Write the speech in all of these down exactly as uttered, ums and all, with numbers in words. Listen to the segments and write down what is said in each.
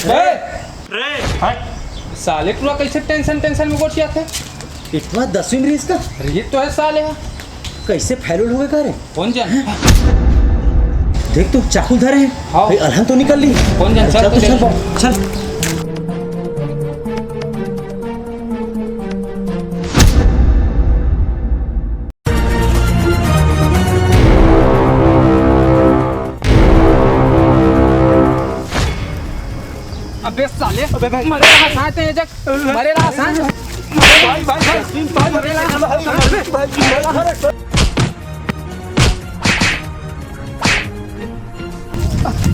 ए! रे! हट! साले पूरा कैसे टेंशन टेंशन में गोठियाथे? इतना दसवीं में रिहिस का? रिहिस तो हे साले हा। कैसे फेल हो गे का रे? कौन जाने? देख तो चाकू धरे हे। हाँ। भाई अलहन तो निकल ली। कौन जाने? चल चल तो तो चल। चल। अबे साले, अबे भाई। मरे रहा साथ है जग, मरे रहा साथ। भाई, भाई, भाई, भाई, मरे रहा साथ।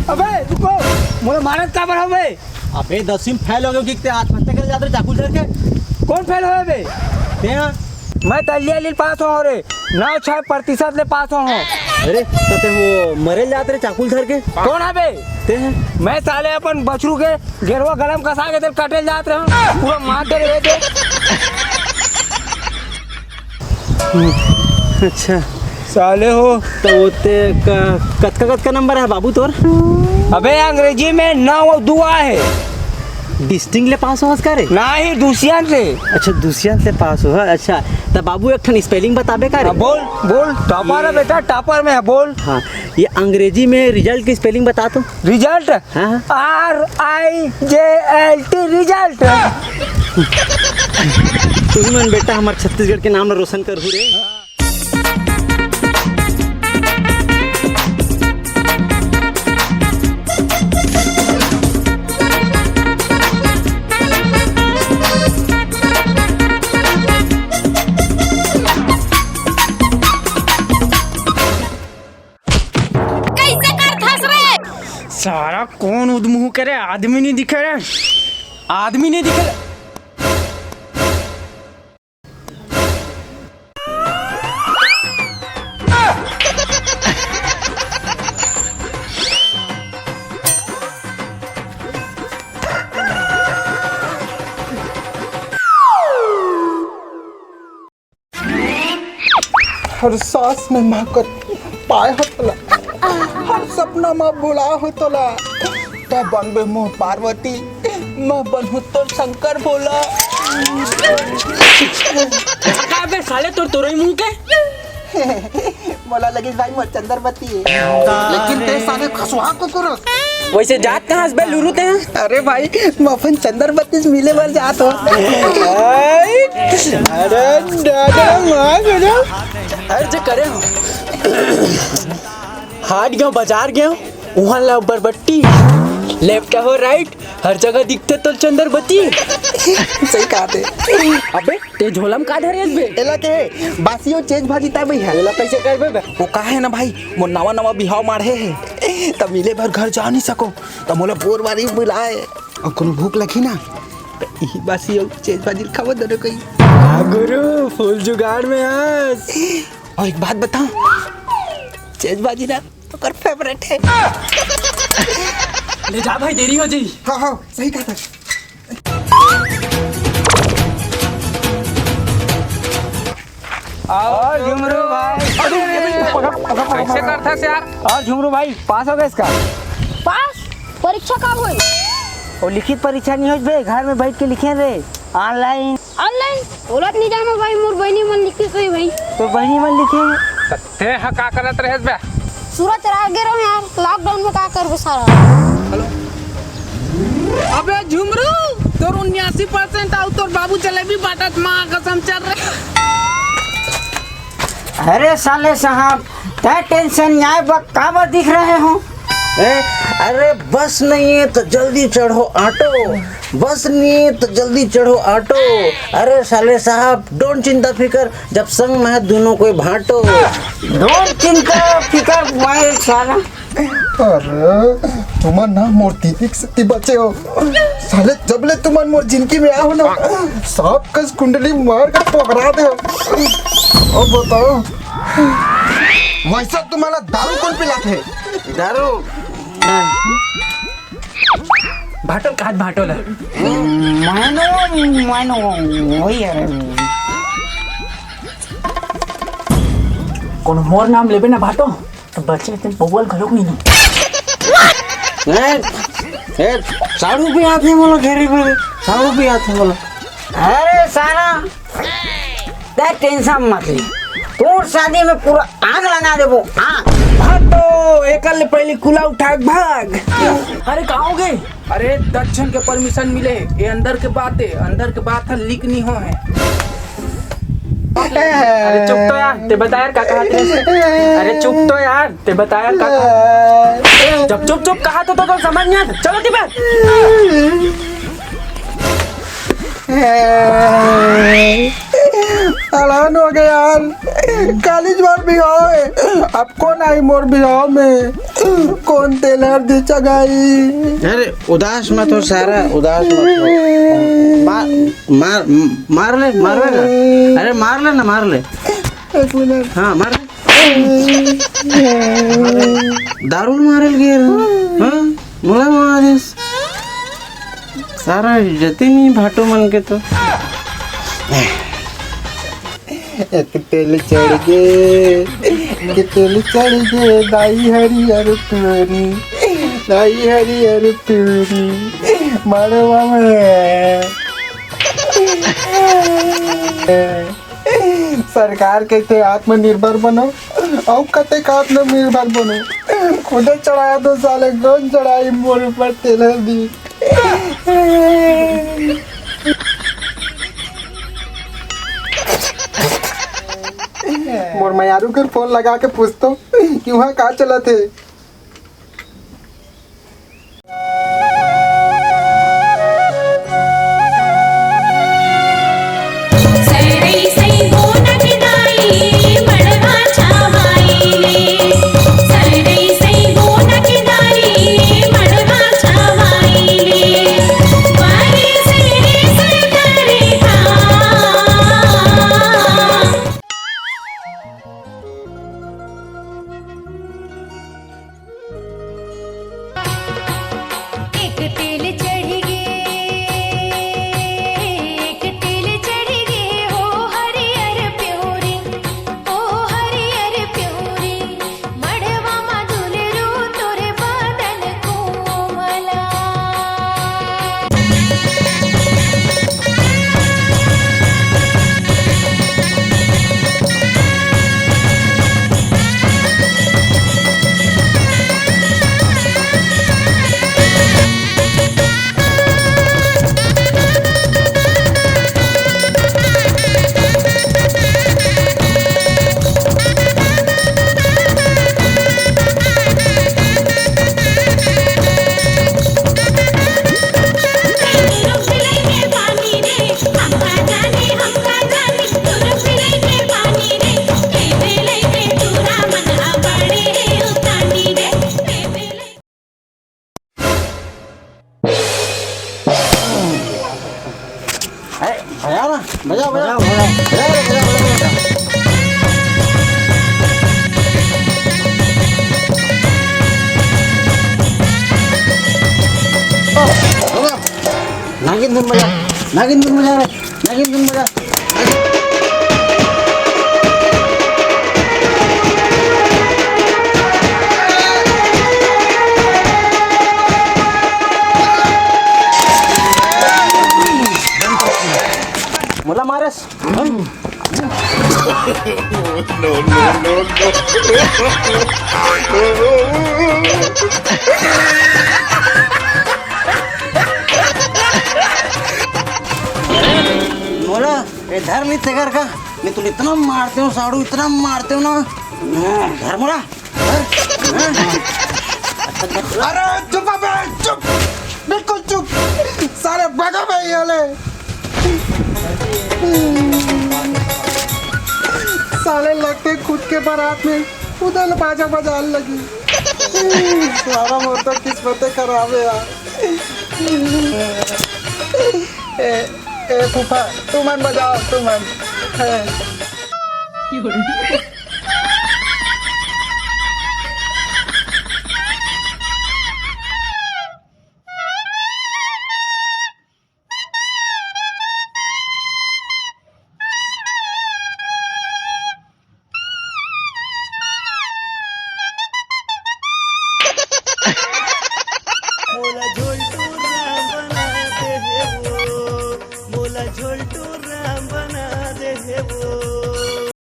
अबे रुको, मोला मारत काबर हवे? अबे दसवीं फेल हो गे कि ते आत्महत्या करे जात रहे चाकू धर के? कौन फेल होय बे? ते हा? मैं तलिया लील पास हो रे, नौ छह प्रतिशत ले पास हो। अरे तो ते वो मरे जात रहे चाकू धर के? कौन हवे? ते हा? मैं साले अपन बछरू के गेरवा गलम कसा के तेल कटे जात रहे, पूरा मार दे रे दे। अच्छा। साले हो। तो वो ते क-, कतका कतका नंबर हे बाबू तोर? अबे अंग्रेजी में नौ अउ दू हे। डिस्टिंग ले पास हो हस का रे? नहीं, दुष्यंत ले। अच्छा, दुष्यंत ले पास हो, हाँ, अच्छा। त बाबू एक ठन स्पेलिंग बताबे का रे? हाँ, बोल, बोल, टॉपर हे बेटा, टॉपर में हे, बोल। हाँ, ये अंग्रेजी में रिजल्ट की स्पेलिंग बता तो। रिजल्ट? हाँ, हाँ। R I J L T, result. तुम मन बेटा हमार छत्तीसगढ़ के नाम ला रोशन करहू रे। कैसे करथस रे? सारा कौन उदमुह करे, आदमी नहीं दिखे रे, आदमी नहीं दिखे रे। हर सांस में महकत पाए हो तोला, हर सपना में बुलाए हो तोला। तै बनबे मोर पार्वती, मैं बनहूँ तोर शंकर भोला। का बे साले तोर तोरई मुंह के? मोला लगिस भाई मोर चंदरबती। लेकिन ते साले खसुआ कुकुर। वैसे जात कहाँ से बे लुरू ते? अरे भाई, मैं अपन चंदरबती से मिले बर जात हो। अरे दादा, माँ गजब। अरे जे करे हो। हाट गयो, बाजार गयो, उहाँ ला बरबट्टी। लेफ्ट हो राइट, हर जगह दिखते तो चंदरबती। सही कहा थे। अबे ते झोला में का धरे हस बे? एला के बासी अउ चेज भाजी ताय भैया। एला कैसे करबे बे? वो का हे ना भाई, मोर नवा नवा बिहाव माढ़े हे, त मिले बर घर जा नहीं सको, त मोला बोरवारी बुलाए। अउ कोनो भूख लगही ना, त इही बासी अउ चेज भाजी खावा दोनों कोई। हाँ गुरु, फुल जुगाड़ में हस। अउ एक बात बताओ, चेज भाजी ना ओकर फेवरेट हे। ले जा भाई, देरी हो जाई। हाँ, हाँ, सही कहा था। और झुमरू भाई। अरे, अरे, अरे, पकड़, पकड़, पकड़, कैसे पकड़। करथस यार? और झुमरू भाई, पास हो गए इसका? पास? परीक्षा कब होई? वो लिखित परीक्षा नहीं होई बे, घर में बैठ के लिखे रे, ऑनलाइन। ऑनलाइन? ओला त नहीं जानो भाई, मोर बहिनी मन लिखिस होई भाई। तोर बहिनी मन लिखे? ते ह का करत रहेस बे? सूरज चरा गे रहो यार, लॉकडाउन में का करबे सारा। अबे झुमरू, तोर उन्यासी परसेंट अउ तोर बाबू जलेबी बांटत माँ कसम चल रहे। अरे साले साहब, तै टेंशन न्याय बक काबर दिख रहे हो? ए, अरे बस नहीं है तो जल्दी चढ़ो ऑटो, बस नहीं है तो जल्दी चढ़ो ऑटो। अरे साले साहब, डोंट चिंता फिकर, जब संग में है दोनों कोई भांटो। डोंट चिंता फिकर भाई साला। अरे तुमन ना मोर दीदी के सेती बचे हो साले, जब ले तुमन मोर जिंदगी में आए हो ना, सांप कस कुंडली मार के पकड़ा दे। अब बताओ, वैसा तुम्हारा दारू कौन पिलाते है? दारू? भाटो ल काहत भाटो ल। मानो, मानो, वही है। कोनो मोर नाम लेबे ना भाटो, त बचे तेन पौवा ल घलोक नहीं। नहीं। ए, साढ़ू भी आथे मोला घेरे बर, साढ़ू भी आथे मोला। अरे सारा, तैं टेंशन मत ले, तोर शादी में पूरा आग लगा देबो, आग। भाग तो, एकर ले पहली कुला उठा के भाग। अरे, कहाँ हो गए? अरे, दक्षिण के परमिशन मिले हे, ये अंदर के बात है, अंदर के बात है, लीक नहीं हो है। अरे चुप तो यार, तैं बता यार, का कहा तैं? अरे चुप तो यार, तैं बता यार, का कहा? चुप, चुप, चुप, कहा तो, तो, तो समझ नहीं आता। चलो, ती बात। हलान हो गया यार, कालीच मोर बिहाव है, अब कोन आही मोर बिहाव में, कोन तेलहर दी चघाही? अरे उदास मत हो सारा, उदास मत हो। मार, मार, मार ले, मार ले ना। अरे मार ले ना, मार ले। एक मिनट। हाँ, मार ले। दारू मारे लगे रे। हाँ, मोला मार दिस। सारा इज्जत ही नहीं भाटो मन के तो। एक तेल चढ़ गे, एक तेल चढ़ गे, दाई हरियर टूरी, दाई हरियर टूरी, मड़वा में। सरकार कहिथे आत्मनिर्भर बनो, अउ कतेक आत्मनिर्भर बनो, खुदे चढ़ाया दो साले, कोन चढ़ाही मोर ऊपर तेल दी। मोर मयारू कर फोन लगा के पूछतो कि वहाँ का चलत हे। एक तेल चढ़ गे, एक तेल चढ़ गे, ओ हरियर प्योरी, ओ हरियर प्योरी, मड़वा मा दुलरू तोर बदन कोमला। अरे, बजाओ ना, बजाओ, बजाओ। बजाओ, बजाओ। बजाओ रे, बजाओ, बजाओ, बजाओ। ओ, बजाओ। नागिन धुन बजा, नागिन धुन बजा रे, नागिन धुन बजा। मोला मारस। No, no, no, no। मोला ए धर नहीं तेकर का, मैं तुला इतना मारते हूँ साड़ू, इतना मारते हूँ ना। धर मोला। अरे चुप अबे, चुप, बिल्कुल चुप। साले भगा बे ये ले। साले लगथे खुद के बारात में उधर बाजा बजाने लगी। सारा मोर तो किस्मते खराब है यार। ए, ए फूफा, तुमन बजाओ, तुमन। ए।